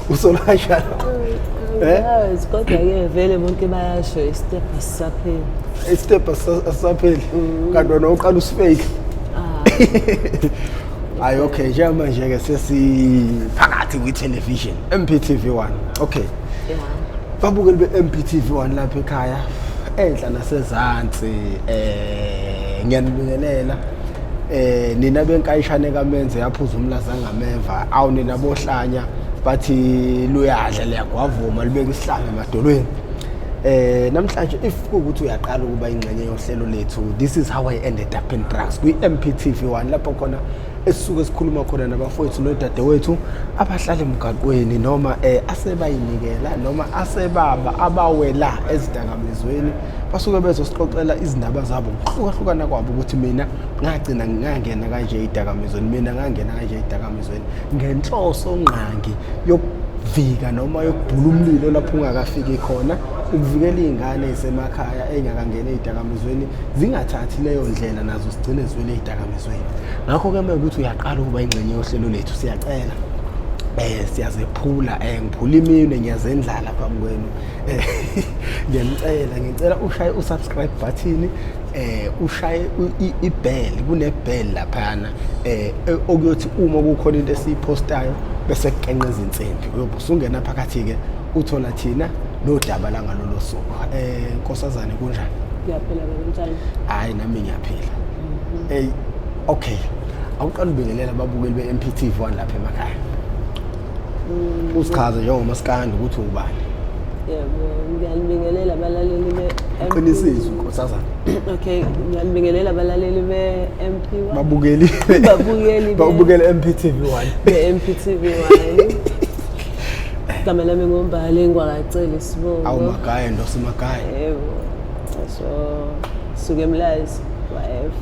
Usola kanjalo. Eh? Angazi kodwa-ke vele bonke bayasho i-step asisapheli. I-step asisapheli. Kanti wena uqala usifake. Ah, Hayi, okay, njengamanje ke sesiphakathi kwi-television, MPTV 1. Okay. Babukeli be-MPTV 1 lapha ekhaya, enhla nasezansi, ngiyanibingelela. Nina benkayishane kaMenze yaphuza umlaza ngameva, awu nina bohlanya bathi luyadla liyagwavuma libeka isihlanga emadolweni. Namhlanje if kuwukuthi uyaqala ukuba ingxenye yohlelo lethu, this is how I ended up in drugs kwi-MPTV 1, lapho khona esisuke sikhuluma khona nabafowethu nodadewethu abahlala emgaqweni noma asebayinikela noma asebaba abawela ezidakamizweni. Basuke bezosixoxela izindaba zabo ngokuhlukahlukana kwabo, ukuthi mina ngagcina ngangena kanje ezidakamizweni, mina ngangena kanje ezidakamizweni, ngenhloso ngqangi yokuvika noma yokubhula umlilo lapho ungakafiki khona, ukuvikela iy'ngane ey'semakhaya ey'ngakangeni ey'dakamizweni zingathathi leyo ndlela nazo zigcine ziwele ey'dakamizweni. Ngakho-ke uma ukuthi uyaqala ukuba ingxenye yohlelo lethu, siyacela, siyazephula, ngiphula iminwe, ngiyazendlala phambi kwenu, ngiyanicela, ngicela ushaye u-subscribe button, ushaye i-bell, kune-bell laphayana, okuyothi uma kukhona into esiyiphostayo bese kukenqa izinsimbi, uyobe usungena phakathi-ke uthola thina nodaba langalolo suku. Nkosazane, kunjani? Ngiyaphila baba Mtshali. Hayi, nami ngiyaphila. Hey, okay, awuqala ubingelela ababukeli be-MPTV 1 lapha emakhaya, usichaze njengomaskandi ukuthi ubani. Yebo, ngiyanibingelela abalaleli be Qinisizwe, nkosazana. Okay, ngiyanibingelela abalaleli be-MP1. Babukeli. Babukeli Babukeli MPTV 1. be-MPTV 1. Igama lami nguMbali ngwakacela isibongo. Awu Magaye, ndosi Magaye. Yebo. So suke eMlazi kwa-F.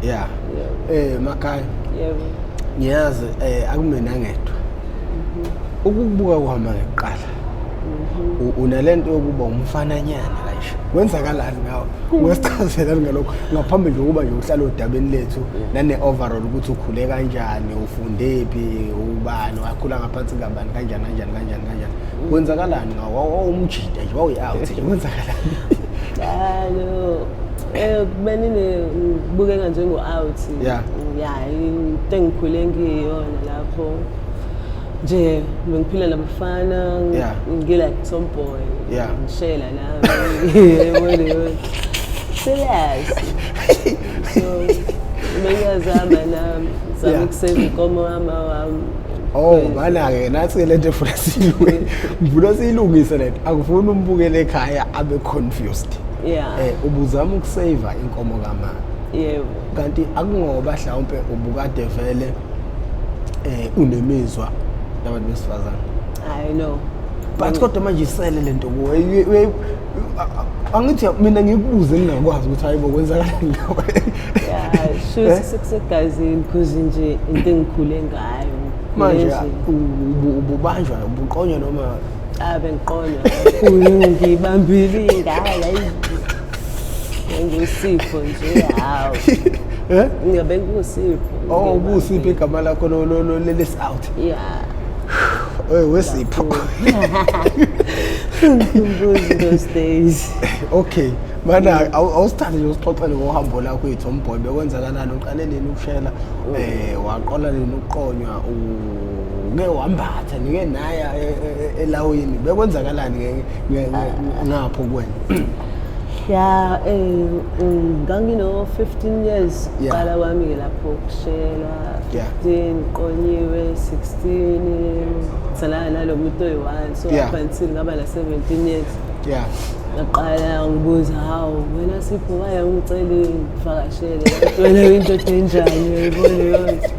Yeah. Yebo. Magaye. Yebo. Ngiyazi akumina ngedwa. Ukukubuka kwami ngekuqala, unalento yokuba umfananyana kanje. Kwenzakalani ngawe? Ungasichazela ngalokho ngaphambi nje ukuba nje uhlale odabeni lethu nane overall, ukuthi ukhule kanjani, ufundephi, ubani, wakhula ngaphansi kabani, kanjani kanjani kanjani kanjani. Kwenzakalani ngawe? Wawumjida nje, wawuyi-out nje. Kwenzakalani? Njalo benine ngibukeka njengo-out. Ya, into engikhule ngiyona lapho nje bengiphila nabafana, ngi-like tomboy, ngishela nami, yebo, leyo serious. So bengiyazama nami, zama ukuseva inkomo wama wami. Oh, mana-ke nathi lento efuna siyilungise, ngifuna siyilungise lento. Akufuni umbukele ekhaya abe confused. Ubuzama ukusave inkomo kama. Yebo. Kanti akungoba mhlawumbe ubukade vele unemizwa nabantu besifazane? I know. But kodwa manje isele lento kuwe. Angithi mina ngikubuze ngingakwazi ukuthi hayibo, kwenzakalani ngawe? Yeah, shuthi sekusegazini because nje into engikhule ngayo. Manje nje. ububanjwa, ubuqonywa noma? Ah, bengiqonywa kakhulu, ngibambile iy'ngane, ayi. Ngusipho nje, hawu. Eh? Ngiyabe ngusipho. Oh, ubusipho igama lakho lo lesi out. Yeah. Eh, wesipho. Ngikhumbuza those days. Okay. Mana awusithande nje usixoxele ngohambo lakho uyi-tomboy, bekwenzakalani, uqale nini ukushela, waqala nini ukuqonywa, uke wambatha nike naya elawini, bekwenzakalani ngapho kuwena? Ya, ngangino 15 years qala kwami ke lapho kushela. 15 qonyiwe, 16 salana nalo muntu oyi-one, so up until ngaba na 17 years. Ngaqala ngibuza, hawu wena Sipho, waya ungicele ngivakashele, wena uyindoda enjani, uyayibona yonke,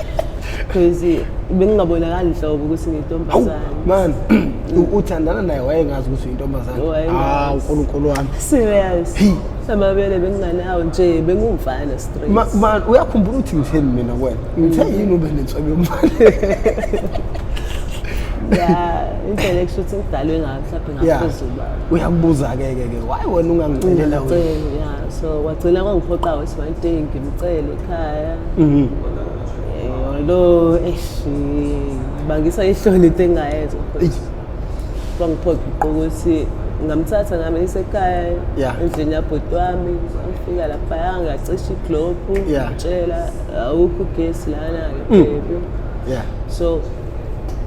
because bengingabonakali nhlobo ukuthi Hawu ngiyintombazane. Man, uthandana naye wayengazi ukuthi uyintombazane? Wayengazi. Ah, uNkulunkulu wami. Serious. Hi. Amabele benginganawo nje, bengumfana straight. Man, uyakhumbula ukuthi ngitheni mina kuwena? Ngithe yini ube nenswebe yomfana? Ya, indlela ekusho ukuthi ngidalwe ngayo mhlawumbe ngaphezulu baba. Uyakubuza-ke ke ke, why wena ungangicelela wena? Ngicela, ya, so kwagcina kwangiphoqa ukuthi one day ngimcele ekhaya. Lo eish. Bangisa ihloni into engayenza because kwangiphoqa ukuthi ngamthatha ngamyisa ekhaya endlini yabhuti wami. Ngifika laphaya ngacisha iglobhu, ngitshela awukho ugesi lana-ke baby. So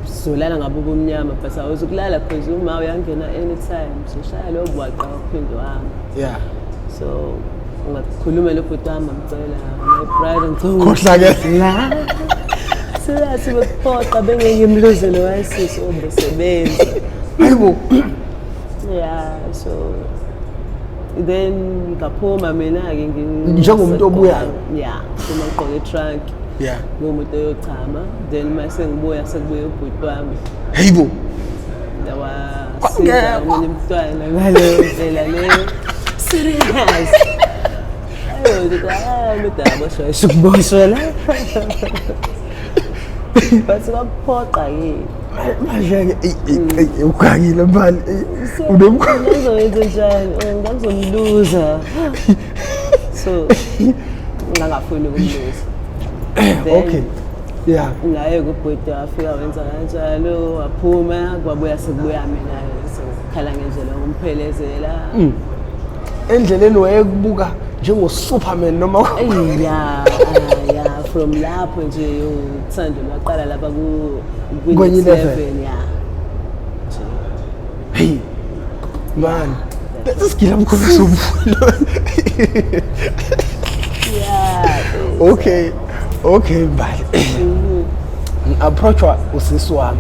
sizolala ngabe ubumnyama but awuzukulala because uma uyangena anytime soshaya lowo bwaqa uphinde uhamba. So ngakhuluma lo bhuti wami, ngamcela, my brother, ngicela Khohlakele. La siyathi bekuphoqa bengeke ngimluze lo wayesisi obesebenza. Hayibo. Yeah, so then ngaphuma mina-ke. Njengomuntu obuyayo? Yeah, phuma ngigqoke i-trunk ngumuntu oyochama, then uma sengibuya sekubuye ubhuti wami. Hayibo. Wasiza omunye umntwana ngaleyo ndlela leyo. Serious. Ayo, ngithi, "Ah, umuntu akaboshwa, esho ukuboshwa la." But kwakuphoqa-ke. Manje-ke eyi, eyi, eyi, ugangile mbali. Eyi, unomkhuba. Ngizoyenza njani? Oh, ngangizomluza. So ngangafuni ukumluza. Then Okay. Yeah. Naye kubhuti wafika wenza kanjalo, waphuma, kwabuya sekubuya mina sengikhala ngendlela yokumphelezela. Endleleni wayekubuka njengo-Superman noma? Eyi, ya, ah, ya, from lapho nje uthando lwaqala lapha ku Kwenye kwi level. level, ya. Nje. Hey man, lesi sigila mkhosi sobulo. Okay, mbali. Ngi-approachwa usisi wami,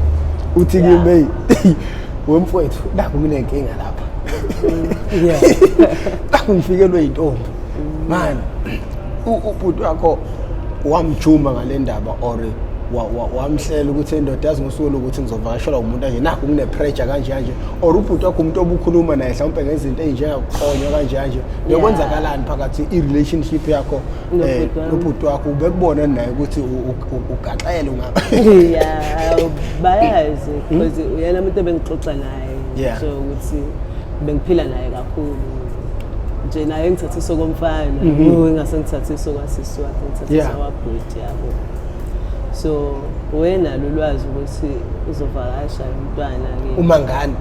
uthi kimi, hey wemfowethu, nakhu nginenkinga lapha. Nakhu ngifikelwe intombi. Man, ubhuti wakho wamjuma ngale ndaba or wamhlela ukuthi indoda yazi ngosuku lokuthi ngizovakashelwa umuntu kanje, nakhu kune-pressure kanje kanje, or ubhuti wakho umuntu obukhuluma naye mhlawumpe ngezinto ey'njengakuqonywa kanje kanje? Bekwenzakalani phakathi i-relationship yakho Nobhuti wami. Nobhuti wakho? Ubekubona naye ukuthi ugaxele Ya, bayazi because uyena umuntu ebengixoxa naye. So ukuthi bengiphila naye kakhulu nje, naye ngithathisa okomfana, ingase ngithathisa okwasisi wakhe, ngithathisa kwabhuti yabo. So wenalo ulwazi ukuthi uzovakasha umntwana-ke. Uma ngani.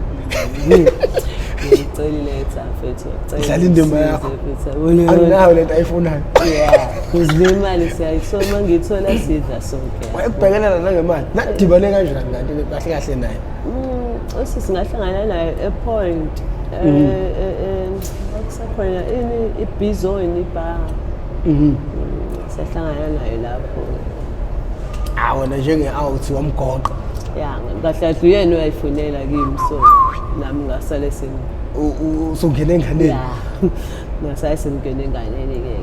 Ngicela iletha mfethu, ngicela Dlala indima yakho. mfethu, yabona. Anginayo lento ayifunayo. Yeah, because le mali siyayithola, uma ngiyithola sidla sonke. Wayekubhekelela nangemali? Nadibane kanjani kanti kahle kahle naye? Usisi ngahlangana naye ePoint, kwakusakhona ini, i-Bizone ibar. Sahlangana naye lapho. Ah, wena njenge-out wamgoqa? Ya, kahle kahle uyena oyayifunela kimi, so nami ngasale seng Usungena enganeni. Ya, ngasale sengingena enganeni-ke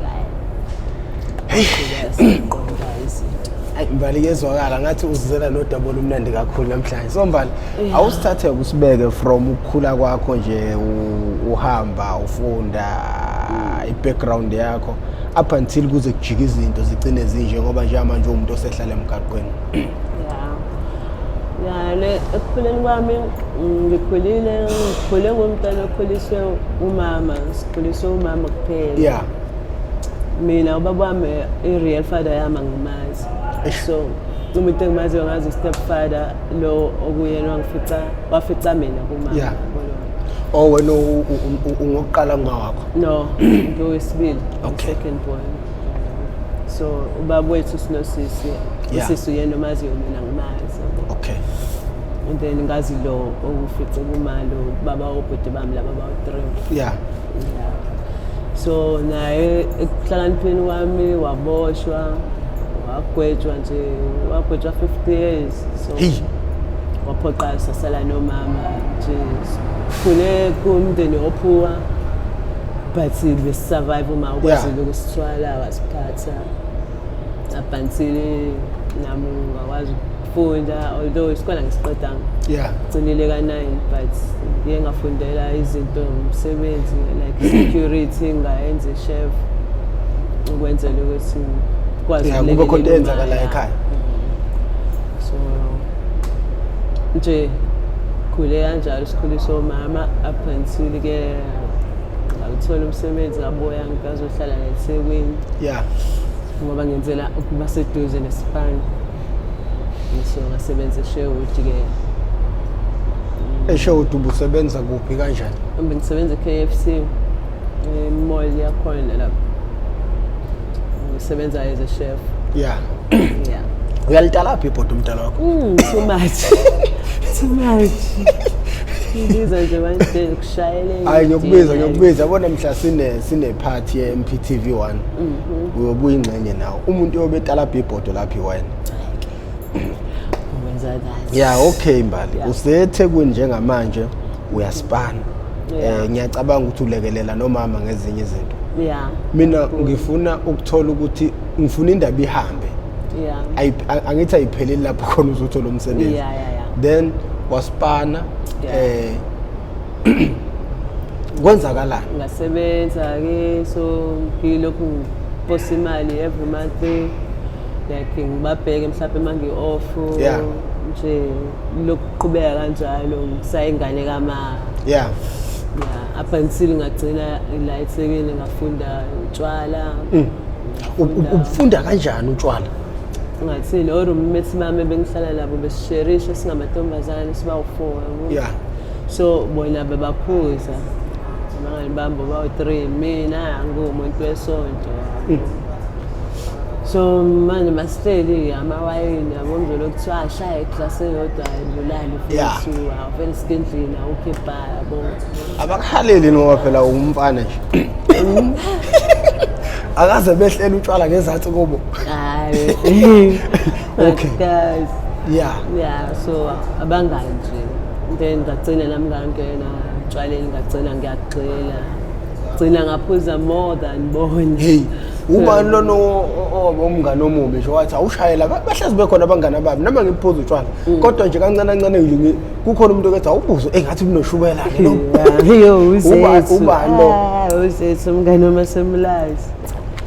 kaye siqonda izinto. Ayi Mbali, kuyezwakala ngathi uzizela nodaba olumnandi kakhulu namhlanje. So Mbali, awusithathe usibeke from ukukhula kwakho nje, uhamba ufunda, i-background yakho up until kuze kujike izinto zigcine zinje, ngoba njengamanje uwumuntu osehlala emgaqweni. Ya, le ekukhuleni kwami, ngikhulile, ngikhule ngumntwana okhuliswe umama, sikhuliswe umama kuphela. Mina ubaba wami, i-real father yami, angimazi. Eish. So umuntu engimaziyo ngazi step father lo okuyena wangifica, wafica mina kumama. Yabona. Oh, wena ungokuqala ngawakho? No, ngowesibili. Second born. So ubaba wethu sinosisi. Usisi uyena omaziyo, mina ngimazi. And then ngazi lo okufice kumalo baba obhuti bami laba bawu-three. Yeah. So naye ekuhlakanipheni kwami waboshwa, wagwetshwa nje, wagwetshwa 50 years. So Hey. waphoqa sasala nomama nje. Sikhule kumndeni ophuwa but besisurvive, uma ukwazile ukusithwala, wasiphatha up until nami ngakwazi ukufunda, although isikole angisiqedanga. Gcinile ka-9, but ngiye ngafundela izinto ngomsebenzi like security, ngayenza i-chef ukwenzela ukuthi ngikwazi Yeah, kube khona into ukulekelela eyenzakalayo uma, ekhaya. So nje khule kanjalo, sikhuliswe umama up until ke ngawuthola umsebenzi, ngabuya ngazohlala eThekwini ngoba ngenzela ukuba seduze nesipani. So ngasebenza eSherwood-ke. ESherwood ubusebenza kuphi, kanjani? Bengisebenza e-KFC, e-mall yakhona lapho. Ngisebenza as a chef. Yeah. Uyalitalaphi ibhodo umdala wakho? Too much. Too much. Ngibiza nje manje kushayele. Hayi, ngiyokubiza, ngiyokubiza. Yabona mhla sine party ye MPTV 1. Uyobuya ingxenye nawo. Umuntu oyobe etalapha ibhodo lapha iwena. Wenza that. Yeah, okay Mbali. Yeah. UseThekwini njengamanje, uyaspana. Yeah. Ngiyacabanga ukuthi ulekelela nomama ngezinye izinto. Yeah. Mina ngifuna ukuthola ukuthi ngifuna indaba ihambe. Angithi ayipheleli lapho khona uzothola umsebenzi. Yeah. Then waspana. Yeah. Kwenzakalani? Ngasebenza ke, so ngilokhu ngiposa imali every month, like ngibabheke mhlawumbe uma ngi-off nje, lokuqhubeka kanjalo ngisayingane kama. Yeah, up until ngagcina la eThekwini, ngafunda utshwala. Ubufunda kanjani utshwala? Ngathini, o-roommate bami bengihlala nabo besisherisha singamantombazane sibawu-four, yabo. So bona bebaphuza, abangani bami bawu-three, mina ngiwumuntu wesonto, yabo. So manje masihleli amawayini, yabo, ngizolo kuthiwa ashaya iglasi eyodwa ayibulali futhi awuvele sike endlini, awukho ebha, yabo. Abakuhaleli ngoba phela ungumfana nje. Akaze behlela utshwala ngezansi kubo. Hayi. Okay. Guys. Yeah, so abangani nje, then ngagcina nami ngangena etshwaleni, ngagcina ngiyagxila, gcina ngaphuza more than bona. Hey, ubani lona umngane omubi nje wathi awushayela? Bahlezi bekhona abangani ababi noma ngiphuza utshwala, kodwa nje kancane kancane nje kukhona umuntu okethi awubuze engathi kunoshukela ke lo. Yeah, yo, uzethu. Ubani lo? Ah, uzethu, umngane wamasemlazi.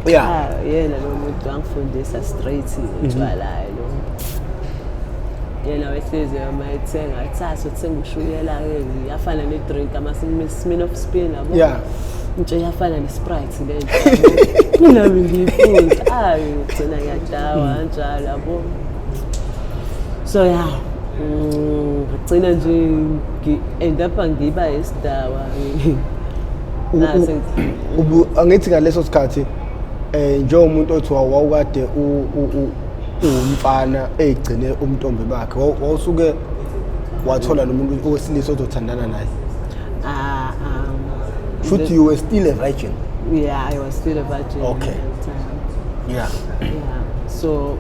Yeah. Ah, yena lo muntu wangifundisa straight utshwala lo. Yena wehlezi uma ethenga, athathe uthenga ushukela-ke, iyafana ne-drink ama-Smirnoff Spin, yabo. Nje iyafana ne-Sprite le nto, nami ngiyiphuza, ayi, ngigcina ngiyadawa kanjalo, yabo. So yeah, ngagcina nje ngi-end up ngiba isidawa. Angithi ngaleso sikhathi njengomuntu othi wawukade uwumfana egcine umntombi bakhe, wawusuke wathola nomuntu owesilisa ozothandana naye? Ah, Futhi you were still a virgin? Yeah, I was still a virgin at that time. Yeah. So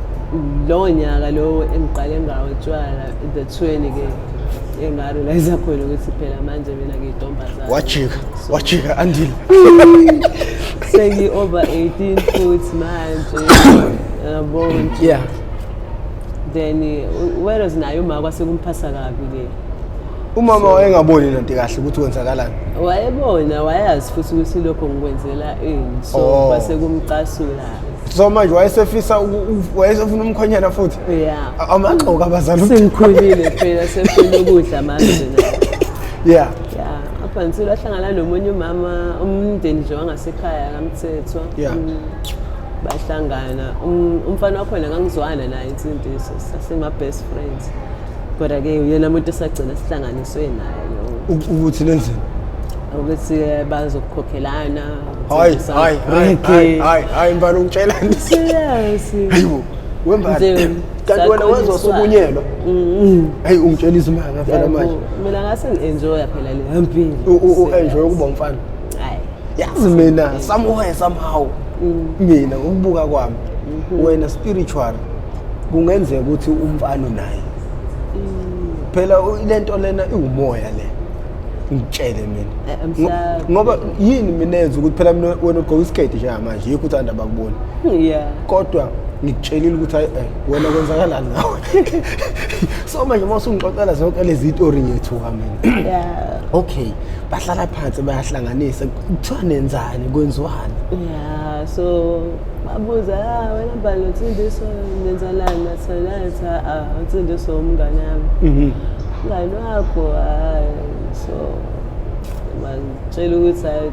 lowo nyaka lowo engiqale ngawo utshwala, the 20 ke engarealize khona ukuthi phela manje mina ngiyintombazane. Wajika. So, Wajika, Andile. Sengi over 18 futhi manje. Yabo nje. Then whereas naye uma kwase kumphasa kabi ke. Umama wayengaboni nanti kahle ukuthi kwenzakalani? Wayebona, wayazi futhi ukuthi lokho ngikwenzela ini. So Oh. kwase kumcasula. So manje wayesefisa wayesefuna umkhonyana futhi? Yeah. Amagqoka abazali. Sengikhulile phela, sefuna ukudla manje na. Yeah, up until wahlangana nomunye umama, umndeni nje wangasekhaya kaMthethwa. Bahlangana. Umfana wakhona ngangizwana naye, insindiso, sasema best friends. Kodwa ke uyena umuntu esagcina sihlanganiswe naye lo. Ukuthi nenzeni? Ukuthi bazokukhokhelana. Hayi, hayi, hayi, hayi, hayi, hayi, mbani, ungitshelani? Serious. Hayibo, wembani. Nje, Kanti wena wezwa saqoliswa. sokunyelwa? Hayi, ungitshela izimanga phela manje. Mina ngase ngi-enjoya phela le mpilo. U-enjoy ukuba umfana? Hayi. Yazi mina, somewhere somehow, mina ngokubuka kwami wena spiritual, kungenzeka ukuthi umfana naye phela lento lena iwumoya le, ngitshele mina. Ngoba yini mina yenza ukuthi phela mina, wena ugqoka isiketi njengamanje, yikho uthanda bakubona, kodwa ngikutshelile ukuthi hayi, wena kwenzakalani ngawe? So manje uma usungixoxela zonke lezi tori, ngiyethuka mina. Okay, bahlala phansi, bayahlanganisa, kuthiwa nenzani, kwenziwani? Yeah, so babuza, ah, wena mbali noThindiso nenzalani? Nathanatha, ah, uThindiso umngane wami. Umngane wakho, hayi, so bangitshela ukuthi hayi,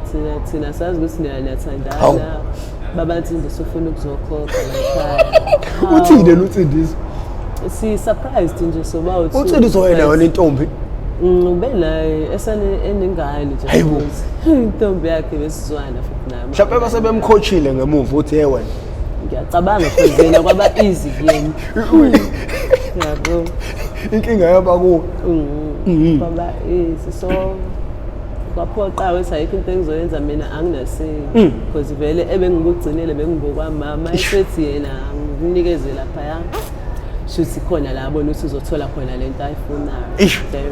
thina sazi ukuthi nina Hawu. niyathandana. Baba Nsindiso ufuna ukuzokhokha layikhaya. Uthini yena uThindiso? Si surprised nje soba uthi. Uthini uzoyena yona intombi? Ube naye esane enengane nje. Hayibo. Intombi yakhe besizwana futhi naye. Mhlawumbe base bemkhochile ngemuva uthi hey wena. Ngiyacabanga because yena kwaba easy kuyena. Yabo. Inkinga yaba kuwe. Kwaba easy so kwaphoqa ukuthi ayikho into engizoyenza mina anginase because vele ebengikugcinele bengingokwamama esethi yena ngikunikeze laphaya shuthi khona la abona ukuthi uzothola khona lento ayifunayo. Eish. Then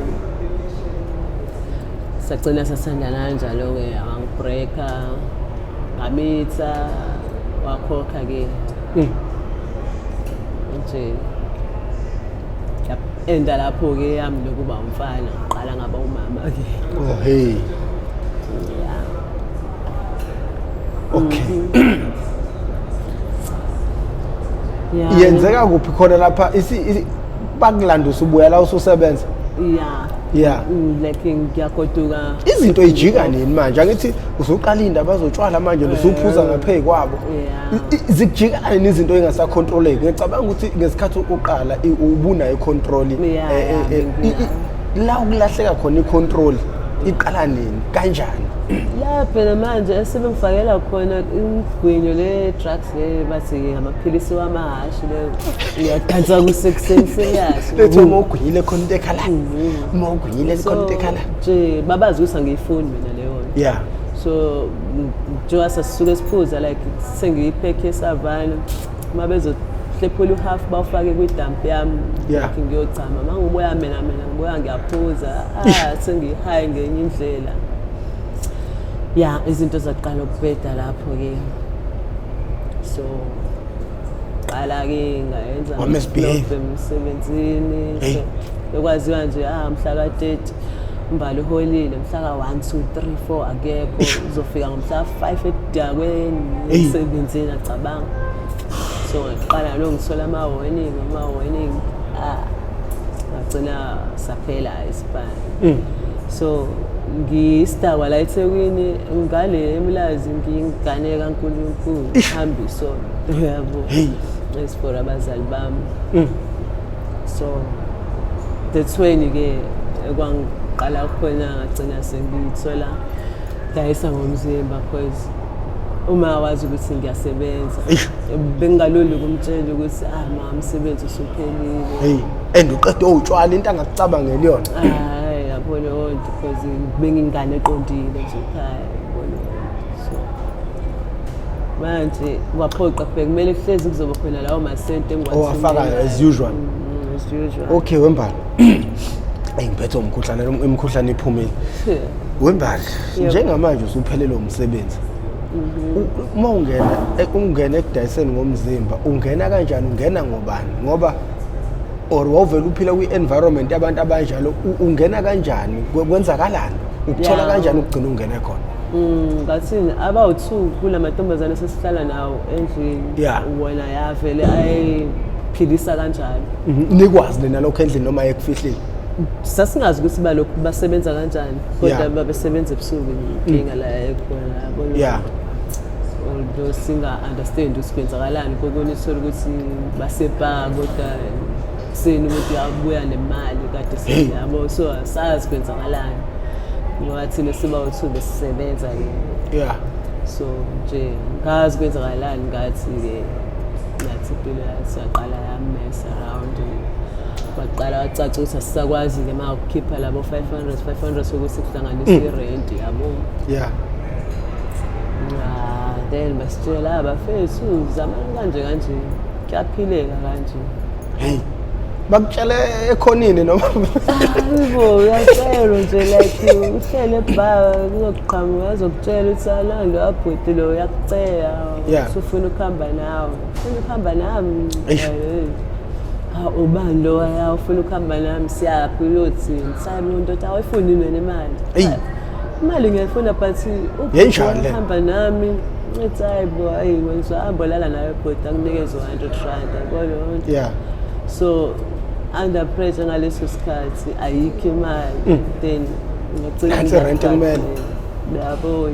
sagcina sasandana kanjalo-ke wangibreaka ngamitha wakhokha-ke nje enda lapho-ke yami lokuba umfana ngiqala ngaba umama-ke. Oh hey. Yeah. Okay. Yeah. Yenzeka kuphi khona lapha bakulanda usubuya la ususebenza? Yeah. Yeah. Like ngiyagoduka. Izinto ijika nini manje? Angithi usuqala indaba zotshwala manje usuphuza ngaphezu kwabo. Yeah. Zikujika nini izinto engasacontroleki? Ngicabanga ukuthi ngesikhathi uqala ubunayo icontrol. Yeah, yeah, benginayo. La ukulahleka khona icontrol iqala nini? Kanjani? La phela manje esebengifakela khona imigwinyo le drugs le bathi amaphilisi wamahhashi le uyadansa kusekuseni serious. Lethu uma ugwinyile khona into ekhalayo. Uma ugwinyile khona into ekhalayo. Nje babazi ukuthi angiyifuni mina leyo nto. Yeah. So njengoba sasisuke siphuza like sengiyiphekhe esavana uma bezohlephula uhalf bawufake kwidamp yami Yeah. like ngiyocama uma ngibuya mina ngibuya ngiyaphuza sengiyihayi ngenye indlela. Ya izinto zaqala ukubheda lapho-ke so qala-ke ngayenza Wa-misbehave. flop emsebenzini. Hey. So, bekwaziwa nje mhla ka-30 umbali uholile mhla ka-1 2 3 4 akekho uzofika ngomhla ka-5 edakweni Hey. emsebenzini acabanga. So ngaqala lo ngithola ama-warning ngagcina saphela isipani. So ngiyisidakwa la eThekwini ngale eMlazi ngiyingane kaNkulunkulu hambiso yabo. Hey. It's for abazali bami. So that's when ke kwangiqala khona ngagcina sengiyithola dayisa ngomzimba because uma wazi ukuthi ngiyasebenza Eish. bengingaluli ukumtshela ukuthi ma umsebenzi usuphelile. Hey, and uqede utshwala into angakucabangeli yona. Hayi yabo leyo nto because bengingane eqondile nje ekhaya yabo leyo nto. So manje kwaphoqa bekumele kuhlezi kuzoba khona lawo masenti Owafakayo as usual. As usual. Okay wembali. Hey ngiphethe umkhuhlane imikhuhlane iphumile. Wembali Yebo. njengamanje usuphelelwe umsebenzi. Uma ungena ungena ekudayiseni ngomzimba ungena kanjani ungena ngobani ngoba or wawuvela uphila kwi-environment yabantu abanjalo ungena kanjani kwenzakalani ukuthola kanjani ukugcina ungene khona? Ngathini abawu-2 kula mantombazane sesihlala nawo endlini. Wona yavele ayiphilisa kanjalo. Nikwazi nina lokho endlini noma ekufihlile? Sasingazi ukuthi balokhu basebenza kanjani kodwa babesebenza ebusuku inkinga la ekhona yabo. Although singa-understand ukuthi kwenzakalani kokunye uthole ukuthi basebha kodwa ekuseni umuntu uyabuya nemali kade siyabo so asazi kwenzakalani ngoba thina siba u-2 besisebenza-ke. So nje ngazi kwenzakalani ngathi-ke ngathi impilo yathi yaqala yamess around kwaqala wacaca ukuthi asisakwazi-ke ma ukukhipha labo 500 ukuthi kuhlanganise irenti yabo. Then basitshela abafethu zamani kanje kanje kuyaphileka kanje. Hey. Bakutshele ekhonini noma? Hayibo uyatshelwa nje like uhlele ebha kuzoqhamuka azokutshela ukuthi alando abhuti lo uyakucela usufuna ukuhamba nawe. Ufuna ukuhamba nami. Ha ubani lo ya ufuna ukuhamba nami siyaphi uyothi ngisabe umuntu othi awuyifuni mina imali. Imali ngiyayifuna but ukuhamba nami ngithi hayibo hayi wenza hamba lala nawe bhuti akunikeze 100 rand yabo leyo nto. So under pressure ngaleso sikhathi ayikho imali then ngagcina Nansi rent kumele. Yabo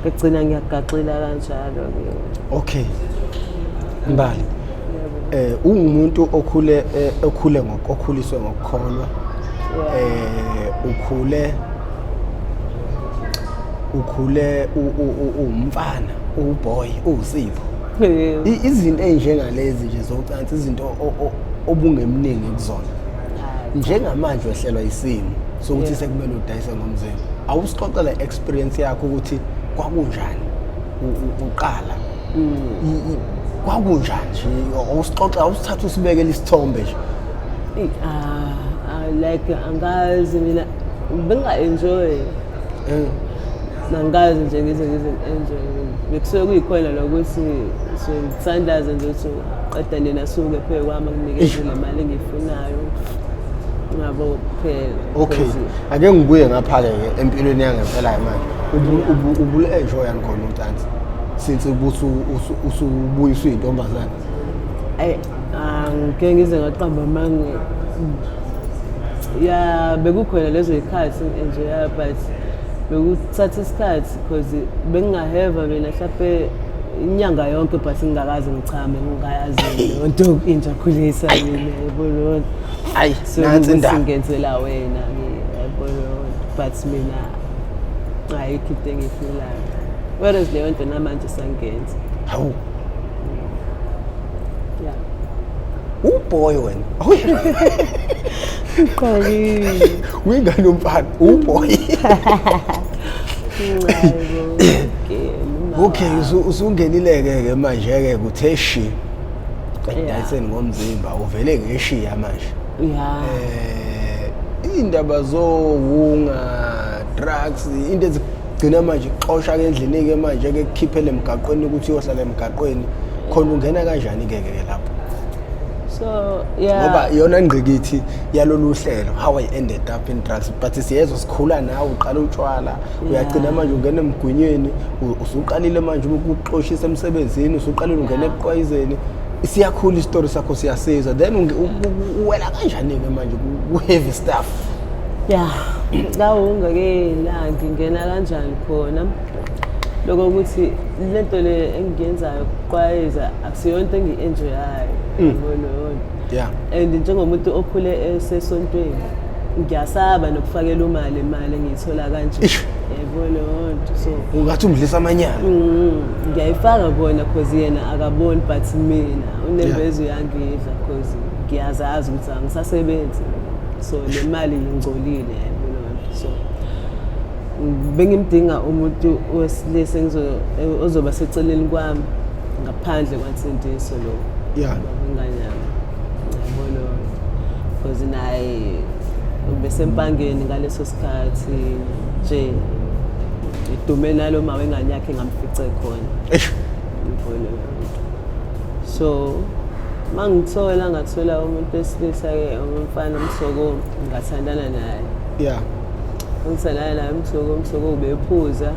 ngagcina ngiyagaxela kanjalo ke. Okay. Mbali. Yebo. Ungumuntu okhule okhule ngokukhuliswe ngokukholwa. Ukhule uwumfana, uboy, uwusipho. Izinto ey'njengalezi nje zocansi, izinto obungemningi kuzona. Njengamanje wehlelwa isimo sokuthi sekumele udayise ngomzimba. Awusixoxele experience yakho ukuthi kwakunjani uqala. Kwakunjani nje, awusixoxe, awusithathe usibekele isithombe nje. Like angazi mina benga-enjoy. Angikaze nje ngize ngize-enjoy. Bekusuke kuyikhona lokuthi so ngithandaze nje ukuthi qeda nina suke phe kwami anginikeze le mali engiyifunayo. Ngabo kuphela. Okay, ake ngibuye ngapha-ke ke empilweni yangempela manje. Ubulu-enjoy yani khona ucansi since usubuya usuyintombazane? Ayi, angike ngize ngaqamba amanga. Ya, bekukhona lezo yikhathi enjoya, but bekuthatha isikhathi because bengingaheva mina mhlampe inyanga yonke, but ngingakaze ngichame, ngingayazi leyo nto injakhulisa mina, yabo leyo nto. Ayi, So nansi ukuthi indaba. ngenzela wena-ke, yabo leyo nto, but mina ayikho into engiyifilayo, whereas leyo nto namanje sangenza. Hawu. Ya. Uboy wena. Qolile. Uyingane yomfana, uboy. Hayibo, okay. Okay, usungenile-ke ke manje-ke kuthe shi ekudayiseni ngomzimba, uvele ngeshiya manje. Ya. Indaba zowunga drugs, into ezigcina manje ixosha ke endlini ke manje ke kukhiphele emgaqweni ukuthi uyohlala emgaqweni khona, ungena kanjani ke ke lapho? So yeah. Ngoba iyona ngqikithi yalolu hlelo, how I ended up in drugs, but siyezwa sikhula nawe uqala utshwala, uyagcina manje ungena emgwinyweni, usuqalile manje ukuxoshisa emsebenzini, usuqalile ungena ekuqwayizeni. Siyakhula isitori sakho, siyasizwa, then uwela kanjani-ke manje ku-heavy stuff? Ya, kawunga-ke la ngingena kanjani khona, lokho ukuthi lento le engiyenzayo ukuqwayiza akusiyo into engiyi-enjoyayo, yabo leyo nto. And njengomuntu okhule esesontweni, ngiyasaba nokufakela umali imali engiyithola kanje. Ish. Yabo leyo nto, so Ungathi umdlisa amanyala. Ngiyayifaka kona cause yena akaboni, but mina unembeza uyangidla cause ngiyazazi ukuthi angisasebenzi, so le mali ingcolile, yabo leyo nto. So bengimdinga umuntu wesilisa ozoba seceleni kwami ngaphandle kwansindiso lo. Ingane yami, yabo leyo nto, because naye ubesempangeni ngaleso sikhathi nje, idume nalo ma wengane yakhe ngamfice khona. Eish. Yabo leyo nto. So mangithola ngathola umuntu wesilisa-ke, umfana umsoko, ngathandana naye. Ngithandana naye umsoko, umsoko ubephuza,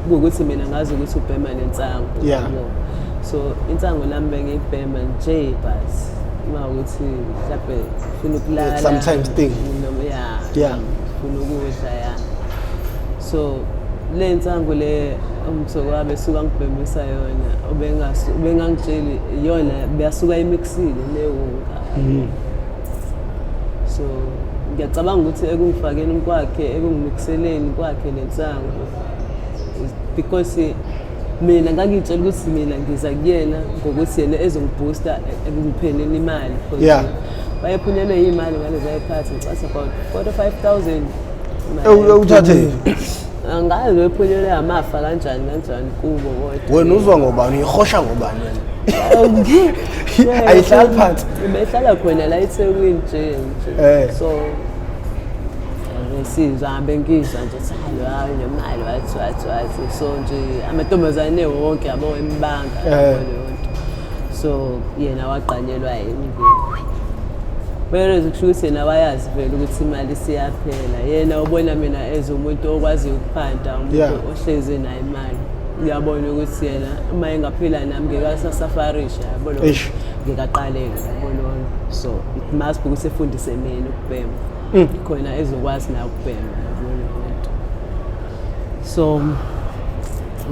kuwukuthi mina ngazi ukuthi ubhema nensangu. Yabo. So insangu nami bengiyibhema nje, but uma ukuthi mhlawumbe ufuna ukulala, Sometimes thing. Noma ya, ufuna ukudla, ya. So le nsangu le umsoko wabe esuka ngibhemisa yona, ubengangitsheli yona beyasuka imixile lewunga. So ngiyacabanga ukuthi ekungifakeni kwakhe, ekungimixeleni kwakhe lensangu, because mina ngangiyitshela ukuthi mina ngiza kuyena ngokuthi yena ezongiboosta ekungiphenini imali, because wayephunyelwe yimali ngalezo yikhathi, ngicasa about 45,000. Uthathe? Angazi wephunyelwe amafa kanjani kanjani kubo, kodwa Wena uzwa ngobani, uyihosha ngobani wena? Ayihlali phansi. Behlala khona la eThekwini nje. So besizwa, hambe ngizwa nje ukuthi hayi, hayi nemali, wathi wathi wathi, so nje amantombazane wonke yabo embanga, yabo leyo nto. So yena waqanyelwa yini ke, whereas kusho ukuthi yena wayazi vele ukuthi imali isiyaphela. Yena ubona mina as umuntu okwaziyo ukuphanda, umuntu ohlezi nayo imali. Uyabona ukuthi yena uma engaphila nami ngeke asasafarisha, yabo lo. Eish. Ngeke aqaleke, yabo lo. So it must be ukuthi efundise mina ukubhema, khona ezokwazi naye ukubhema, yabo leyo nto. So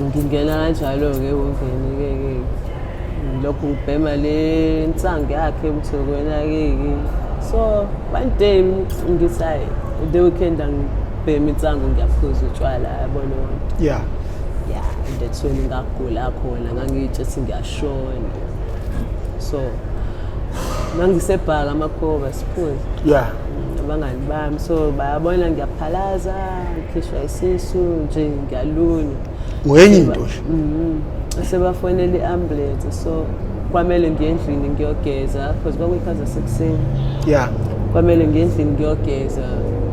ngingena kanjalo-ke ewungeni-ke ke Lokhu ngibhema le nsangu yakhe mthokwenakeki. So one day ngithi hayi, the weekend angibhema insangu, ngiyaphuza utshwala, yabo leyo nto. Yeah, that's when ngagula khona, ngangiyitshe ukuthi ngiyashona. So mangisebhaka amakhoba siphuze abangani bami, so bayabona ngiyaphalaza, ngikhishwa isisu nje, ngiyalunywa. Wenye into nje. Sebafonela i-ambulance, so kwamele ngiye endlini ngiyogeza because kwakuyikhathi zasekuseni. Kwamele ngiye endlini ngiyogeza,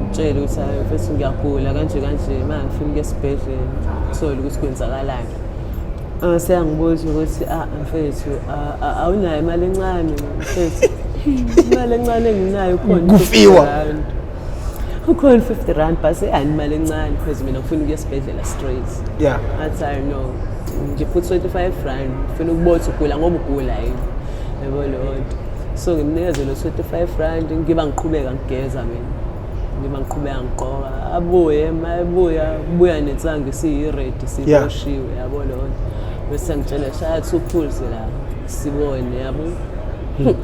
ngitshele ukuthi hayi mfethu, ngiyagula kanje kanje, ma ngifuna ukuya esibhedlela, thole ukuthi kwenzakalani. Seyangibuza ukuthi, ah mfethu, awunayo imali encane mfethu? Imali encane enginayo ukhona Kufiwa. 50 rand. Ukhona 50 rand, but yani imali encane because mina ngifuna ukuya esibhedlela straight. Athi hayi no, ngipha 25 rand, ngifuna ukubona ukuthi ugula ngoba ugula yini, yabo leyo nto. So ngimnikeze lo 25 rand, ngiba ngiqhubeka ngigeza mina, ngiba ngiqhubeka ngigqoka, abuye, ma ebuya buya nensangu isiyi-ready, siboshiwe, yabo leyo nto. Bese ngitshela shaya two pulls la sibone, yabo.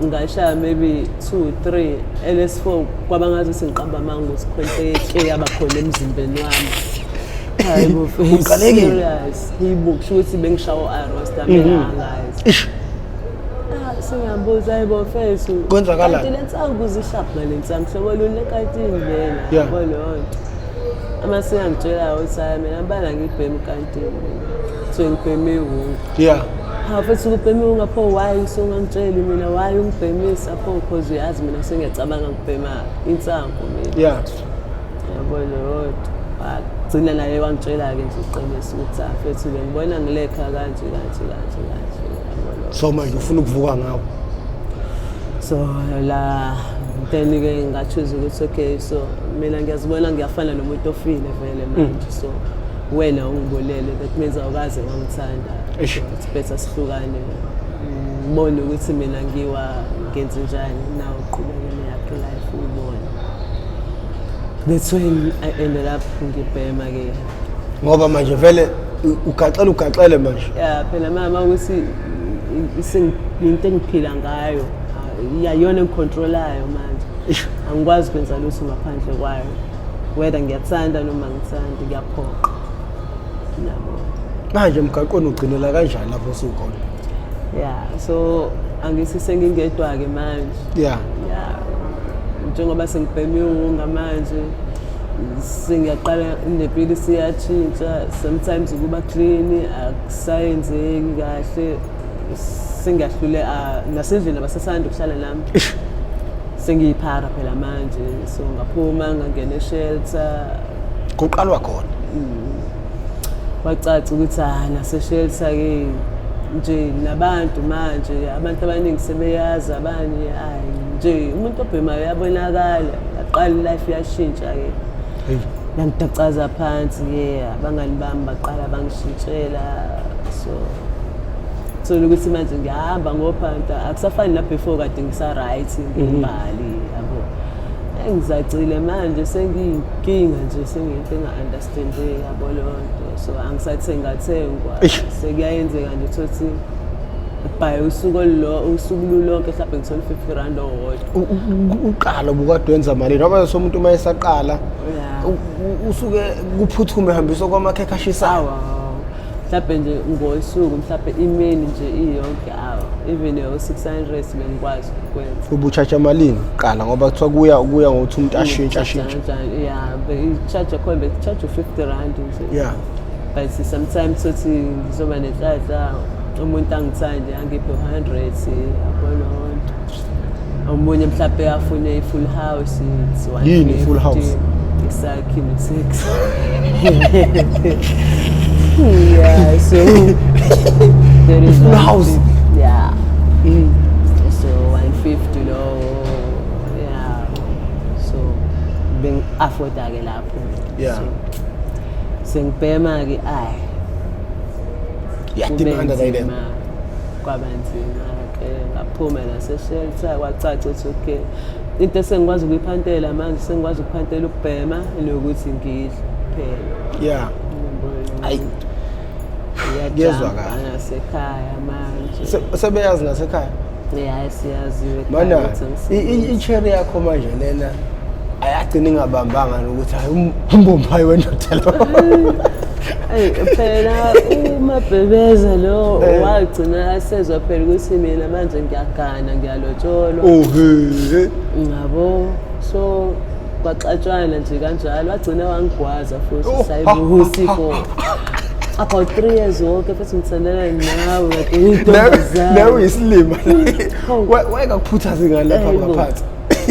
Ngashaya maybe two three, LS4, kwaba ngathi ukuthi ngiqamba amanga ukuthi khona into eyaba khona emzimbeni wami. Hayi bo, Uqalekile. serious, yibo, kusho ukuthi bengishawa arosta mina angazi. Ish. Ah, singiyambuza, hayibo mfethu, Kwenzakalani? kanti le nsangu zishaphi ngale nsangu, hlobo luni lekantini lena? Yabo leyo nto. Ama seyangitshela ukuthi hayi mina bana ngibhema ikantini, kuthiwe ngibheme iwunga. Ha futhi ukubhema iwunga pho, why usungangitsheli mina, why ungibhemisa pho? Because uyazi mina sengiyacabanga ngibhema insangu mina. Yabo leyo nto. Wagcina naye wangitshela-ke nje iqiniso ukuthi ah mfethu, bengibona ngilekha kanje kanje kanje kanje, yabo leyo. So manje ufuna ukuvuka ngawo? So la then-ke nga-choose ukuthi okay, so mina ngiyazibona ngiyafana nomuntu ofile vele manje, so wena ungibulele, that means awukaze wangithanda. Eish. So it's better sihlukane, ngibone ukuthi mina ngiwa ngenze njani, nawe uqhubeke neyakho life uyibone. That's when I ended up ngibhema-ke. Ngoba manje vele ugaxele ugaxele manje. Ya phela mama, ukuthi into engiphila ngayo, iyona engicontrolayo manje. Ish. Angikwazi ukwenza lutho ngaphandle kwayo, whether ngiyathanda noma ngithandi, kuyaphoqa, yabo. Manje emgaqweni ugcinela kanjani lapho usukhona? Ya, so angithi sengingedwa-ke manje. Ya, njengoba sengibhema iwunga manje, sengiyaqala nempilo isiyatshintsha. Sometimes ukuba clean akusayenzeki kahle, sengiyahlule nasendlini abasasanda ukuhlala nami. Ish. Sengiyiphara phela manje, so ngaphuma ngangena eshelter. Kuqalwa khona. Kwacaca ukuthi ah, naseshelter-ke nje nabantu manje, abantu abaningi sebeyazi, abanye hayi nje umuntu obhemayo uyabonakala. Yaqala ilife yashintsha-ke. Hey. Yangidacaza phansi-ke, abangani bami baqala bangishintshela, so thola ukuthi manje ngiyahamba ngophanta, akusafani na before kade ngisa-right ngimbali, yabo. Engizacile manje sengiyinkinga nje, sengiyinto enga-understandeki, yabo leyo nto. So angisathengathengwa. Eish. Sekuyayenzeka nje uthothi by usuku usuku lulonke mhlawumbe ngithole 50 rand owodwa. Uqala ubukade wenza malini? Ngoba somuntu uma esaqala usuke kuphuthume ehambiswa kwamakhekhe ashisayo. Awa, mhlawumbe nje ngosuku, mhlawumbe imini nje iyonke, awa, even yo-600 bengikwazi ukwenza. Ubutshatsha malini kuqala? Ngoba kuthiwa kuya ngokuthi umuntu ashintshe ashintshe. Ya, i-charge khona bekucharge u-50 rand nje. But sometimes sothi ngizoba nenhlanhla, umuntu angithande angiphe 100, yabo leyo nto. Omunye mhlawumbe afune i-full house, it's Yini i-full house? 150, isakhi no-six. Yeah, so there is Full house? 150. Yeah, so 150 lo, yeah, so bengi-afforda-ke lapho. So sengibhema-ke ayi Iyadimanda kube la. nzima, kwaba nzima-ke, ngaphuma naseshelter, kwacaca ukuthi okay, into esengikwazi ukuyiphantela manje, sengikwazi ukuphantela ukubhema nokuthi ngidle kuphela. Yabo. Ayi. Kuyezwakala. Nasekhaya manje. Sebeyazi nasekhaya? Ya, siyaziwe ekhaya Mana ukuthi angisebenzi. I-cherry yakho manje lena ayagcina ingabambanga nokuthi hayi umbombayi wendoda lo. Eyi, phela umabhebeza lo wagcina asezwa phela ukuthi mina manje ngiyagana, ngiyalotsholwa. Oh he. Ngabo, so kwaxatshwana nje kanjalo, wagcina wangigwaza futhi. Oh, Sayibusi for about 3 years wonke futhi ngithandana nawe kade uyintombazane. Nawe uyisilima. Hawu. Wayekakuphuthaza ingane lapha Hayibo. ngaphansi.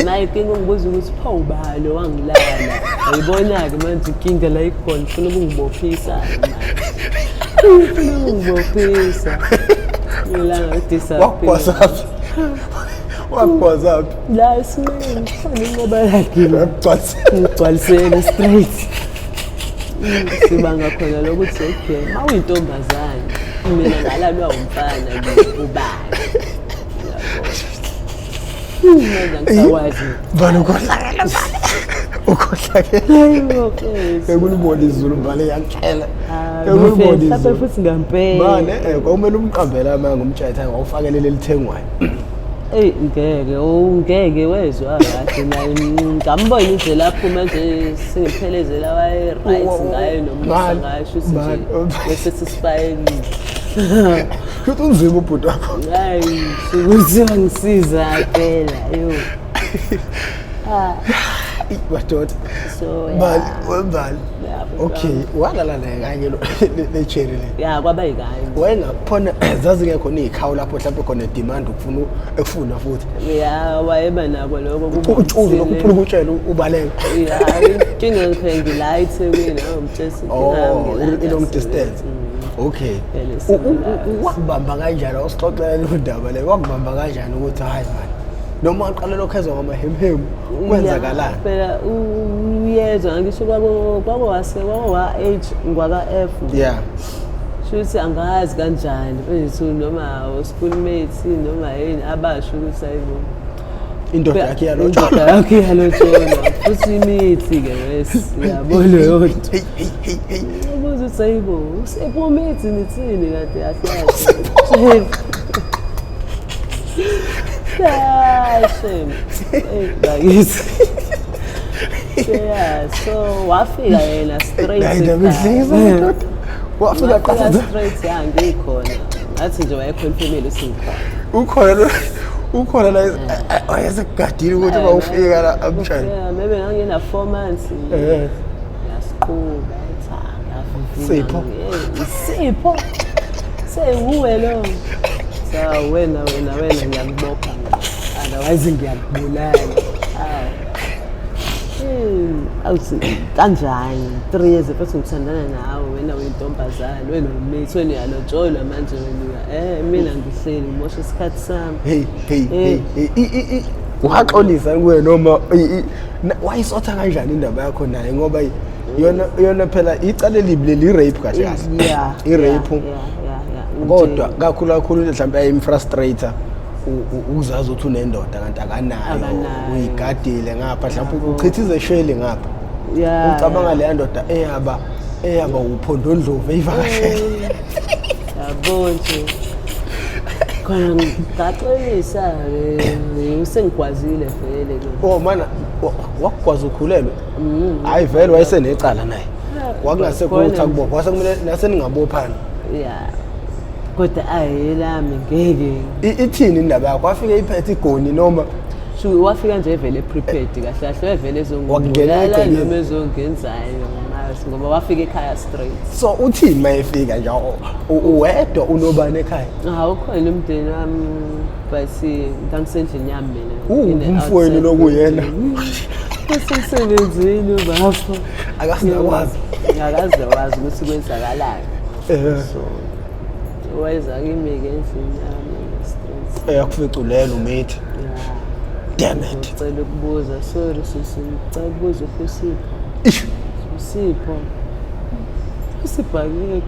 Naye inkinga ungibuza ukuthi pho ubani wangilala. Ayibona-ke manje inkinga la ikhona, ufuna ukungibophisa manje. Ufuna ukungibophisa. Ilanga disappear. Wakugwazaphi? Wakugwazaphi? La esinqeni khona inqoba yakhe. Wakugcwalisa. Ngigcwalisele straight. Sibanga khona lokuthi okay, ma uyintombazane, mina ngalalwa umfana nje ubani. Yabo. Manje angisakwazi. Bani ukhohlakele bani. Ukhohlakele. Hayibo, mfethu. Ekulibona izulu mbale yakutshela. Ah, Ekulibona mfethu, mhlawumbe izulu. futhi ngampela. Mane kwakumele umqambele amanga umtshayitha wawufakele lelithengwayo. Eyi ngeke, oh, ngeke wezwa kahle naye, ngambona nje lapho manje sengiphelezela waye-right ngayo nomusa Man, ngasho ukuthi man. nje wesesisifayekile. Futhi unzima ubhuti wakho. Hayi, shukuthi wangisiza phela yo. Ah, Madoda. so Mbali, yeah. wembali. Yeah, bhuti Okay, wami. walala naye kanye lo le cherry le. Ya, kwaba yikanye. Wayengakhona zazingekho ney'khawu lapho mhlawumbe khona demand ukufuna ekufuna futhi. Ya, wayeba nako lokho kuba Utshuzo lokhu ukutshela ubaleke. Ya, inkinga ngikhe ngila eThekwini, awumtshela inkinga Oh, yami ngila i long ngaseThekwini. distance. Okay. Vele Wakubamba kanjani awusixoxela leyo ndaba leyo? Wakubamba kanjani ukuthi hayi man noma waqala lokho ezwa ngamahemhemu kwenzakalani? Ya, phela uyezwa ngisho kwako wase kwako wa H ngwaka F. Shuthi angazi kanjani mfethu, noma o-schoolmates noma yini abasho ukuthi hayibo, Indoda yakhe iyalotsholwa. indoda yakhe iyalotsholwa futhi imithi-ke wes yabo leyo nto. Hey hey hey hey. Ubuza ukuthi hayibo, usepho umithi nithini kade kahle kahle. Hayi shame. Eyi bakithi. Yeah, so wafika yena straight Hayi ndaba ekhaya. ihlekisa madoda. Wafika Wafika qatha straight, ya ngikhona. Ngathi nje wayeconfirmile ukuthi ngikhona. Ukhona lo ukhona la wayesekugadile ukuthi uma ufika la amshayele. Yeah, maybe ngangina 4 months. Yasiqhuba etha ngavivinya. Sipho. Sipho. Sewuwe lo. So wena wena wena ngiyakubopha mina. Otherwise ngiyakubulala. Hawu. Awuthi kanjani 3 years futhi ngithandana nawe, wena uyintombazane, wena umithi, wena uyalotsholwa manje, wena mina ngihleli ngimosha isikhathi sami. Hey hey hey hey waxolisa kuwe noma wayisotha kanjani indaba yakho naye, ngoba yona yona phela icala elibi leli, i-rape kahle kahle. I-rape. Yeah. Kodwa kakhulu kakhulu mhlawumbe ayimfrustrator uzazi ukuthi unendoda kanti akanayo. Akanayo. Uyigadile ngapha, mhlawumbe uchitha izesheli ngapha. Ucabanga leya ndoda eyaba uphondondlovu eyivakashele. Yabo nje khona ngaxolisa-ke, usengigwazile vele ke. Oh mana wakugwaza ukhulelwe? Hayi vele wayesenecala naye, kwakungasekho Khona ukuthi nje. akubopha, kwasekumele naseningabophana. Ya, kodwa ayelami ngeke. Ithini indaba yakho, wafike iphethe igoni noma? Shu wafika nje vele prepared kahle kahle, vele Wakungena ezongibulala egcekeni. noma ezongenzayo ngazi, ngoba wafika ekhaya straight. So uthini uma efika nje, uwedwa, unobani ekhaya? Hawu, ukhona umndeni wami, but ngangisendlini yami mina. Umfowenu Outside lokuyena? building. Usemsebenzini ubafo. Akasinakwazi. Akaze wazi ukuthi kwenzakalani. So wayeza kimi-ke endlini yami straight. Eyakufica ulele umithi. Yeah. Damn it. Ngicela ukubuza, sorry sisi, ngicela ukubuza uphi uSipho? Ish. Usipho. Usipho akekho.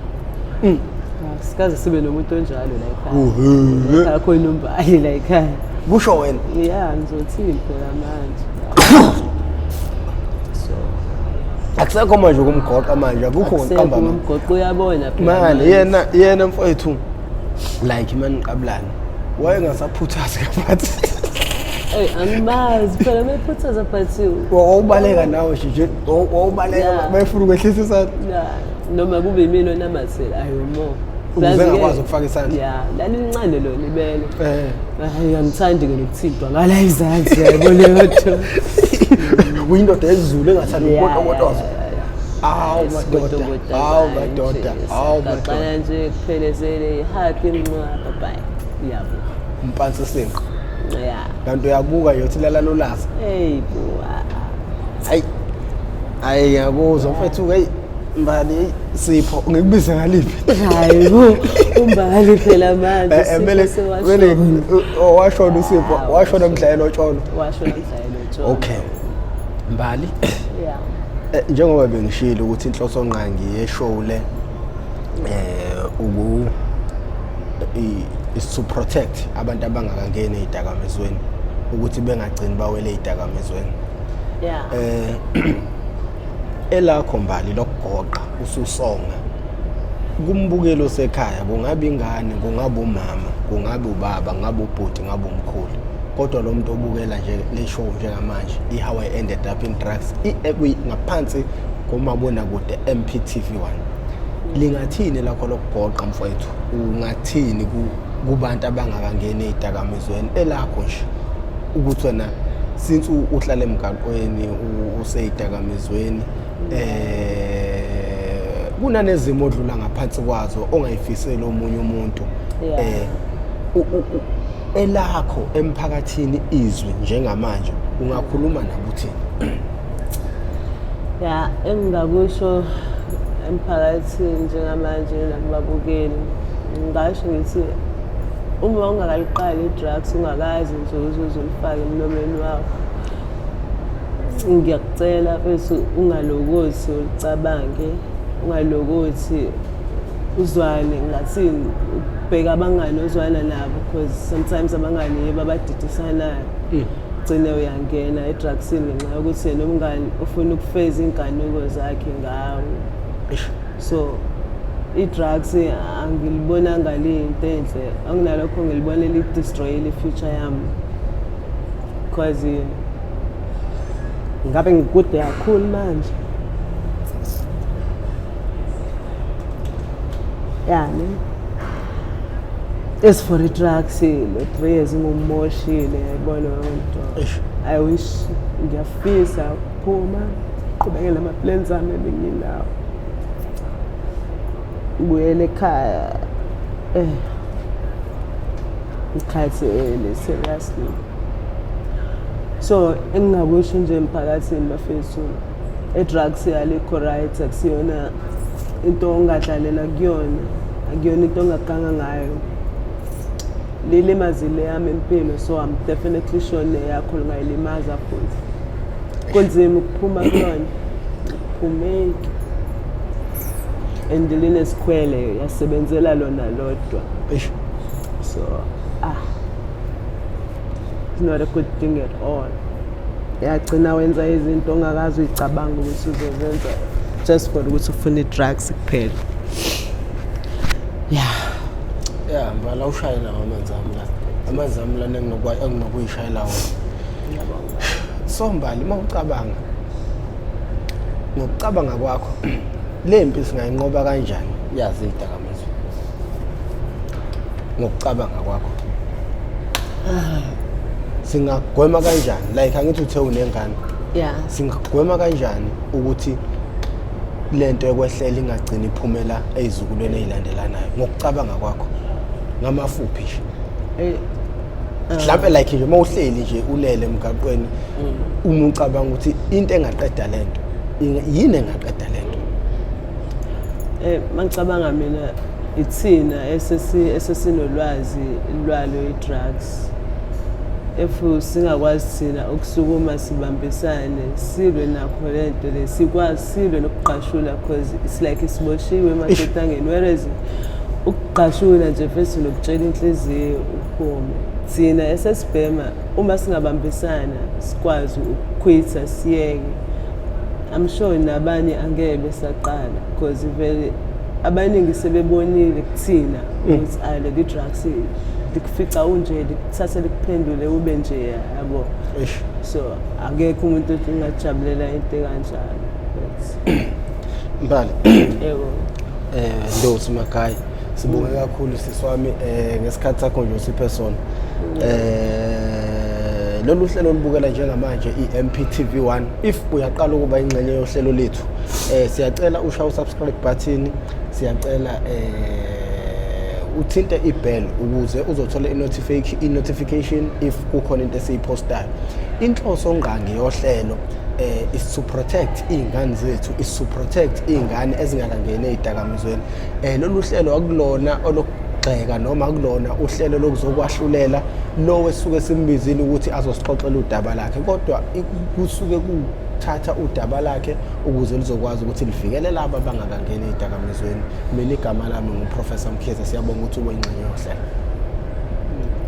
Sikaze sibe nomuntu onjalo la ekhaya. Uhhe. Ekhaya khona umbali la ekhaya. Kusho wena. Ya, ngizothini phela manje. So Akusekho manje ukumgoqa manje, akukho Akusekho ngiqamba amanga. Umgoqo, uyabona phela Manje manje. yena mfowethu, like maniqabulana, wayengasaphuthazi kaphathi. Eyi, angimazi phela mephuthaza, but Wawubaleka nawe nje, wawubaleka. Bayefuna ukwehlisa isandla. Ya, noma kube imina onamathela ayo mo. Ukuze engakwazi ukufaka isandla. Ya, lalincane lona ibele. Hayi, angithandi-ke nokuthintwa ngala izandla, yabo leyo nto. Uyindoda yesiZulu engathanda ukukotokotoza. Ya. Awu madoda, awu madoda, awu madoda. Gaqala nje kuphelezele i-hug, inqa, bye bye, yabo. Umpansi sinqo. Ya. Kanti uyabuka nje uthi lala lolaza. Hey bo, ah, ah. Hayi hayi, ngiyakuzwa mfethu. Hey Mbali, hey, Sipho, ngikubize ngaliphi? Hayi bo, uMbali phela manje. Kumele Sipho kumele sewashona. oh, washona uSipho? Ah, Washona mhla elotsholo. Washona mhla elotsholo. Okay Mbali. Ya. Njengoba bengishilo ukuthi inhloso ngqangi ye-show le uku is to protect abantu abangakangeni ey'dakamizweni ukuthi bengagcini bawele ey'dakamizweni. Elakho Mbali lokugoqa ususonga kumbukeli osekhaya, kungabe ingane, kungabe umama, kungabe ubaba, kungabe ubhuti, kungabe umkhulu, kodwa lo muntu obukela nje le show njengamanje, i-How I Ended Up in Drugs, ngaphansi komabonakude MPTV 1, lingathini lakho lokugoqa mfowethu? Ungathini kubantu abangakangeni ey'dakamizweni, elakho nje, ukuthi wena since uhlala emgaqweni, usey'dakamizweni, kunanezimo odlula ngaphansi kwazo ongayifiseli omunye umuntu, elakho emphakathini izwi njengamanje, ungakhuluma nabo uthini? Ya, engingakusho emphakathini njengamanje nakubabukeli, ngingasho ngithi uma ungakaliqali i-drugs, ungakazi nje uzuze ulifake emlomeni wakho, ngiyakucela mfethu, ungalokothi ulicabange, ungalokothi uzwane, ngathini, ubheka abangani ozwana nabo, because sometimes abangani yibo abadidisanayo, gcine uyangena e-drugsini ngenxa yokuthi yena umngani ufuna ukufeza iy'nkanuko zakhe ngawe. So i-drugs angilibonanga liyinto enhle, anginalokho, ngilibona li-destroyile i-future yami, because ngabe ngikude kakhulu manje yani. As for i-drugs, lo 3 years ngummoshile, yayibona leyo nto. I wish, ngiyafisa ukuphuma, qhubekele ama-plans ami ebenginawo, ngibuyele ekhaya, ngikhathele seriously. So engingakusho nje emphakathini bafethu, i-drugs alikho right, akusiyona into ongadlalela kuyona, akuyona into ongaganga ngayo. Lilimazile yami impilo, so I'm definitely sure neyakho lingayilimaza futhi. Kunzima ukuphuma kuyona, akuphumeki, and linesikhwele, yasebenzela lona lodwa. So ah, it's not a good thing at all. Yagcina wenza izinto ongakaze uyicabanga ukuthi uzozenza, just for ukuthi ufune i-drugs kuphela, yeah. Ya Mbali, awushayela ngamanzi ami la, amanzi ami lana enginokuyishayela wona. Ngiyabonga. So Mbali, uma ucabanga, ngokucabanga kwakho, le mpi singayinqoba kanjani yazi iy'dakamizwa, ngokucabanga kwakho singagwema kanjani? Like angithi uthe unengane. Singagwema kanjani ukuthi lento ekwehlela ingagcini iphumela ey'zukulweni ey'landelanayo, ngokucabanga kwakho, ngamafuphi nje? Mhlampe like nje uma uhleli nje ulele emgaqweni, uma ucabanga ukuthi into engaqeda lento, yini engaqeda lento? Mangicabanga mina, ithina esesinolwazi lwalo i-drugs. If singakwazi thina ukusukuma sibambisane silwe nakho lento le, sikwazi silwe nokugqashula, because it's like isiboshiwe emaketangeni, whereas ukugqashula nje futhi nokutshela inhliziyo uphume. Thina esesibhema, uma singabambisana sikwazi ukukhwitha siyeke. I'm sure nabanye angeke besaqala because vele abaningi sebebonile kuthina ukuthi ayi, leli drugs likufica unje, likuthathe likuphendule ube nje, yabo. Eish. So akekho umuntu othi ungajabulela into ekanjalo, but Mbali. Yebo. Ndosi Magayi, sibonge kakhulu siswami ngesikhathi sakho nje usiphe sona. Lolu hlelo olubukela njengamanje i-MPTV 1, if uyaqala ukuba ingxenye yohlelo lethu, siyacela ushaye usubscribe button, siyacela uthinte ibell ukuze uzothola i-notification if kukhona into esiyipostayo. Inhloso ngqangi yohlelo is to protect iy'ngane zethu, is to protect iy'ngane ezingakangeni ey'dakamizweni. Lolu hlelo akulona olokugxeka noma akulona uhlelo lokuzokwahlulela lo esuke simbizile ukuthi azosixoxela udaba lakhe, kodwa kusuke kuthatha udaba lakhe ukuze lizokwazi ukuthi livikele laba abangakangeni ey'dakamizweni. Mina igama lami nguProfessor Mkhize. Siyabonga ukuthi ube ingxenye yohlelo.